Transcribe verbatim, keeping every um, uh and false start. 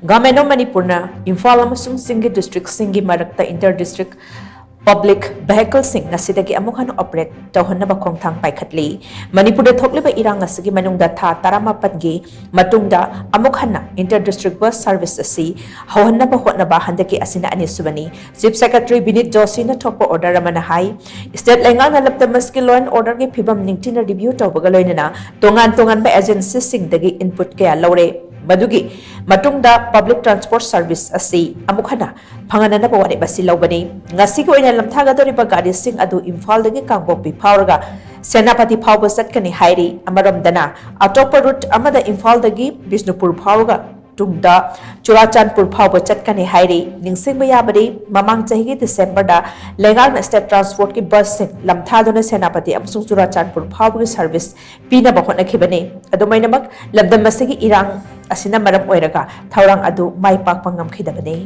Government of ꯃꯅꯤꯄꯨꯔꯅ ꯏꯝꯐꯥꯜ ꯑꯃꯁꯨꯡ ꯆꯤꯡꯒꯤ districtꯁꯤꯡꯒꯤ ꯃꯔꯛꯇ inter district public vehicleꯁꯤꯡ ꯉꯁꯤꯗꯒꯤ ꯑꯃꯨꯛ ꯍꯟꯅ operate ꯇꯧꯍꯟꯅꯕ ꯈꯣꯡꯊꯥꯡ ꯄꯥꯏꯈꯠꯂꯤ꯫ ꯃꯅꯤꯄꯨꯔꯗ ꯊꯣꯛꯂꯤꯕ ꯏꯔꯥꯡ ꯑꯁꯤꯒꯤ ꯃꯅꯨꯡꯗ ꯊꯥ ꯇꯔꯥꯃꯥꯄꯟꯒꯤ ꯃꯇꯨꯡꯗ ꯑꯃꯨꯛ ꯍꯟꯅ inter district bus service ꯑꯁꯤ ꯍꯧꯍꯟꯅꯕ ꯍꯣꯠꯅꯕ ꯍꯟꯗꯛꯀꯤ ꯑꯁꯤꯅ ꯑꯅꯤꯁꯨꯕꯅꯤ꯫ Chief Secretary ꯕꯤꯅꯤꯠ ꯖꯣꯁꯤꯅ ꯊꯣꯛꯄ order ꯑꯃꯅ ꯍꯥꯏ, state ꯂꯩꯉꯥꯛꯅ ꯂꯝꯗꯝ ꯑꯁꯤꯒꯤ law and orderꯒꯤ ꯐꯤꯕꯝ ꯅꯤꯡꯊꯤꯅ review ꯇꯧꯕꯒ ꯂꯣꯏꯅꯅ ꯇꯣꯉꯥꯟ ꯇꯣꯉꯥꯟꯕ agencyꯁꯤꯡꯗꯒꯤ input ꯀꯌꯥ ꯂꯧꯔꯦ꯫ ꯃꯗꯨꯒꯤ ꯃꯇꯨꯡꯗ public transport service ꯑꯁꯤ ꯑꯃꯨꯛ ꯍꯟꯅ ꯐꯪꯍꯟꯅꯅꯕ ꯋꯥꯔꯦꯞ ꯑꯁꯤ ꯂꯧꯕꯅꯤ꯫ ꯉꯁꯤꯒꯤ ꯑꯣꯏꯅ ꯂꯝꯊꯥꯒꯗꯧꯔꯤꯕ ꯒꯥꯔꯤꯁꯤꯡ ꯑꯗꯨ ꯏꯝꯐꯥꯜꯗꯒꯤ ꯀꯥꯡꯄꯣꯛꯄꯤ ꯐꯥꯎꯔꯒ ꯁꯦꯅꯥꯄꯇꯤ ꯐꯥꯎꯕ ꯆꯠꯀꯅꯤ ꯍꯥꯏꯔꯤ꯫ ꯑꯃꯔꯣꯝꯗꯅ, ꯑꯇꯣꯞꯄ route ꯑꯃꯗ ꯏꯝꯐꯥꯜꯗꯒꯤ ꯕꯤꯁꯅꯨꯄꯨꯔ ꯐꯥꯎꯔꯒ ꯇꯨꯡꯗ ꯆꯨꯔꯥꯆꯥꯟꯄꯨꯔ ꯐꯥꯎꯕ ꯆꯠꯀꯅꯤ ꯍꯥꯏꯔꯤ꯫ ꯅꯤꯡꯁꯤꯡꯕ ꯌꯥꯕꯗꯤ, ꯃꯃꯥꯡ ꯆꯍꯤꯒꯤ Decemberꯗ ꯂꯩꯉꯥꯛꯅ state transportꯀꯤ busꯁꯤꯡ ꯂꯝꯊꯥꯗꯨꯅ ꯁꯦꯅꯥꯄꯇꯤ ꯑꯃꯁꯨꯡ ꯆꯨꯔꯥꯆꯥꯟꯄꯨꯔ ꯐꯥꯎꯕꯒꯤ service ꯄꯤꯅꯕ ꯍꯣꯠꯅꯈꯤꯕꯅꯤ꯫ ꯑꯗꯨꯃꯥꯏꯅꯃꯛ, ꯂꯝꯗꯝ ꯑꯁꯤꯒꯤ ꯏꯔꯥꯡ ꯑꯁꯤꯅ ꯃꯔꯝ ꯑꯣꯏꯔꯒ ꯊꯧꯔꯥꯡ ꯑꯗꯨ ꯃꯥꯏ ꯄꯥꯛꯄ ꯉꯝꯈꯤꯗꯕꯅꯤ꯫